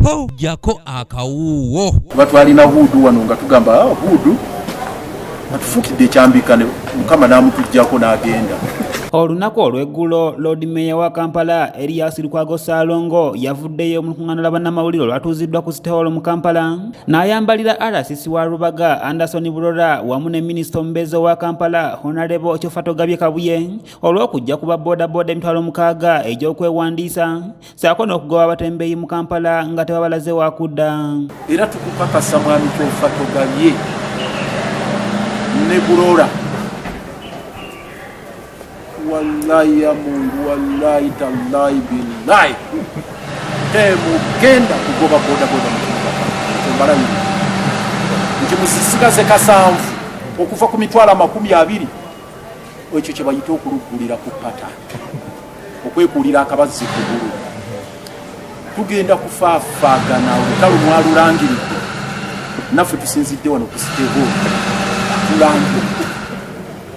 Ho, jjako akawuuwo. Kuba twalina Huudu wano nga tugamba, ah, Huudu atufuukidde ekyambika, ne Mukama n'amutuggyako n'agenda. Olunaku olw'eggulo, Lord Mayor wa Kampala Erias Lukwago Ssaalongo yavuddeyo mu lukuŋŋaana lwa bannamawulire olwatuuziddwa ku City Hall mu Kampala n'ayambalira RCC wa Rubaga Anderson Burora wamu ne minisita omubeezi owa Kampala Honorable Kyofatogabye Kabuye olw'okujja ku ba boodabooda 60,000 egy'okwewandiisa ssaako n'okugoba abatembeeyi mu Kampala nga tebabalaze waakudda. Era tukukakasa mwami Kyofatogabye ne Burora, wallahi ya Mungu, wallahi tallahi billahi, temugenda kugoba bodaboda mu kibuga. Kyembalayo nti musisigaze 7 okuva ku 20,000. Ekyo kye bayita okuluggulira ku pata, okwekuulira akabazzi kugulu. Tugenda kufaafaagana olutalo mwalulangiridde, naffe tusinzidde wano ku City Hall tulangire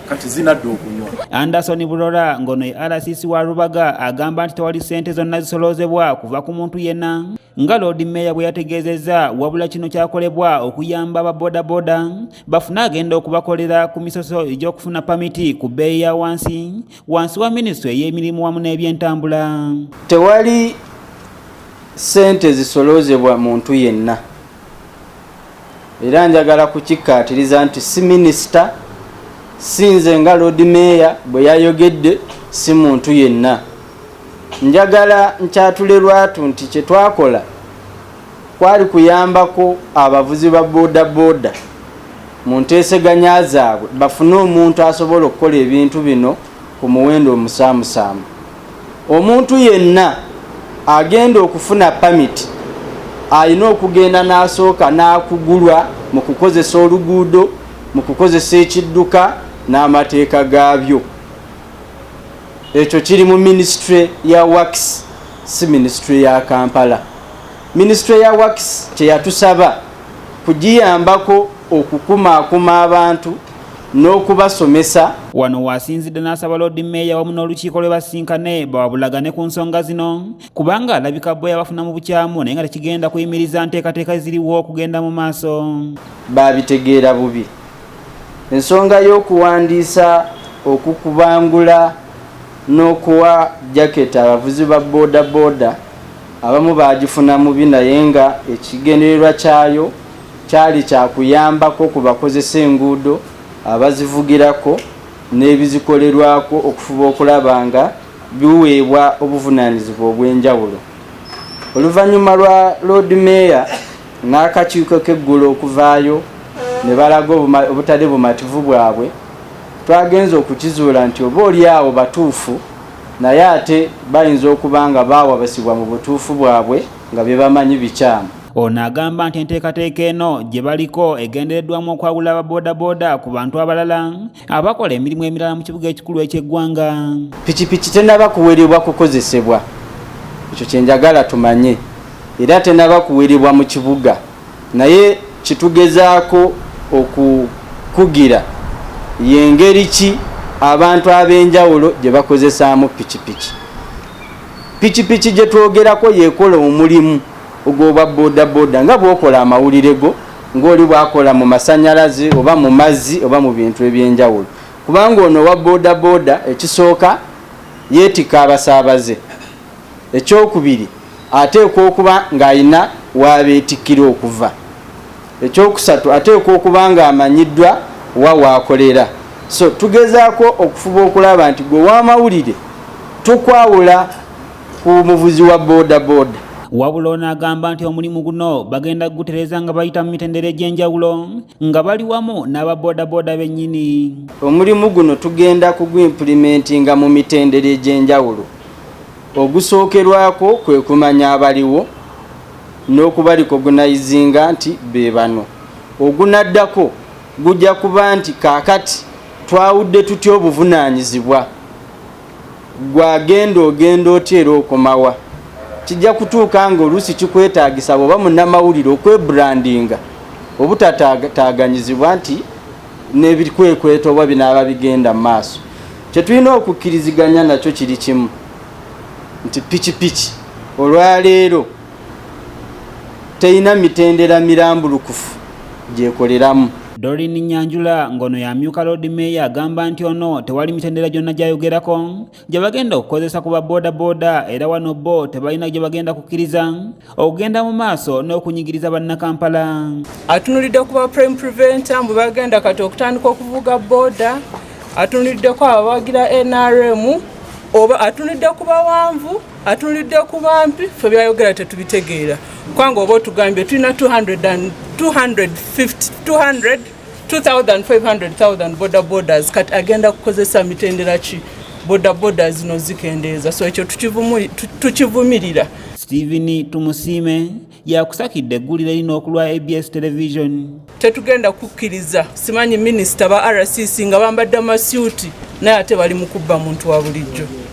kati zinadde okunywa. Anderson Burora ng'ono ye RCC wa Rubaga agamba nti tewali ssente zonna zisoloozebwa kuva ku muntu yenna nga Lord Mayor bwe yategeezezza, wabula kino kyakolebwa okuyamba aba boodabooda bafune agenda okubakolera ku misoso egy'okufuna pamiti ku bbeeyi ya wansi wansi wa minisitule ey'emirimu wamu n'ebyentambula. Tewali ssente zisoloozebwa muntu yenna, era njagala kukikkaatiriza nti si minisita, si nze nga Lord Mayor bwe yayogedde, si muntu yenna. Njagala nkyatule lwatu nti kye twakola kwali kuyambako abavuzi ba boodabooda mu nteeseganya zaabwe bafune omuntu asobola okukola ebintu bino ku muwendo omusaamusaamu. Omuntu yenna agenda okufuna pamiti alina okugenda n'asooka n'akugulwa mu kukozesa oluguudo, mu kukozesa ekidduka n'amateeka gaabyo. Ekyo kiri mu minisitule ya Works, si minisitule ya Kampala. Minisitule ya Works kye yatusaba kugiyambako okukumaakuma abantu n'okubasomesa. Wano waasinzidde n'asaba Lord Mayor wamu n'olukiiko lwe basinkane bawabulagane ku nsonga zino, kubanga alabika bo yabafuna mu bukyamu naye nga tekigenda kuyimiriza nteekateeka ziriwo okugenda mu maaso. Baabitegeera bubi. Ensonga y'okuwandiisa, okukubangula n'okuwa jaketi abavuzi ba boodabooda abamu baagifuna mubi, naye nga ekigendererwa kyayo kyali kya kuyambako ku bakozesa enguudo, abazivugirako n'ebizikolerwako okufuba okulaba nga biweebwa obuvunaanyizibwa obw'enjawulo. Oluvannyuma lwa Lord Mayor n'akakiiko k'eggulo okuvaayo ne balaga obutali bumativu bwabwe, twagenze okukizuula nti oba oli awo batuufu, naye ate bayinza okuba nga baawabasibwa mu butuufu bwabwe nga bye bamanyi bikyamu. Ono agamba nti enteekateeka eno gye baliko egendereddwamu okwawula aba boodabooda ku bantu abalala abakola emirimu emirala mu kibuga ekikulu eky'eggwanga. Pikipiki tennaba kuwerebwa kukozesebwa, ekyo kye njagala tumanye, era tennaba kuwerebwa mu kibuga, naye kitugezaako okukugira y'engeri ki abantu ab'enjawulo gye bakozesaamu pikipiki. Pikipiki gye twogerako y'ekola omulimu ogw'obwa boodabooda nga bw'okola amawulire go, ng'oli bw'akola mu masannyalaze oba mu mazzi oba mu bintu eby'enjawulo, kubanga ono owa boodabooda ekisooka yeetikka abasaabaze, ekyokubiri ateekwa okuba ng'alina w'abeetikkira okuva, ekyokusatu ateekwa okuba ng'amanyiddwa wa w'akolera. So tugezaako okufuba okulaba nti gwe w'amawulire tukwawula ku muvuzi wa boodabooda. Wabula ono agamba nti omulimu guno bagenda kugutereeza nga bayita mu mitendera egy'enjawulo nga bali wamu n'aba boodabooda bennyini. Omulimu guno tugenda kuguimpulimentinga mu mitendera egy'enjawulo. Ogusookerwako kwe kumanya abaliwo n'okubalikogunayizinga nti be bano. Ogunaddako gujja kuba nti kaakati twawudde tutya obuvunaanyizibwa, gwagenda ogenda otya era okomawa. Kijja kutuuka nga oluusi kikwetaagisa bw'oba munnamawulire okwebrandinga obutataaganyizibwa nti n'ebikwekweto oba binaaba bigenda mu maaso. Kye tulina okukkiriziganya nakyo kiri kimu nti pikipiki olwaleero Terina mitendera mirambulukufu gyekoleramu. Doreen Nyanjula, ng'ono yamyuka Lord Mayor, agamba nti ono tewali mitendera gyonna gy'ayogerako gye bagenda okukozesa ku ba boodabooda, era wano bo tebalina gye bagenda kukkiriza okugenda mu maaso n'okunyigiriza Bannakampala. Atunulidde ku ba crime preventer mbu bagenda kati okutandika okuvuga booda, atunuliddeko abawagira NRM, oba atunulidde ku bawanvu, atunulidde ku bampi? Fe byayogera tetubitegeera, kubanga oba otugambye tulina 200 250 200 2500,000 boda bodas, kati agenda kukozesa mitendera ki boda boda zino zikendeeza? So ekyo tukivumirira. Stephen Tumusiime yakusakidde eggulire lino okulwa ABS Television. Tetugenda kukkiriza simanyi minisita ba RCC nga bambadde amasuuti, naye ate bali mu kubba muntu wa bulijjo.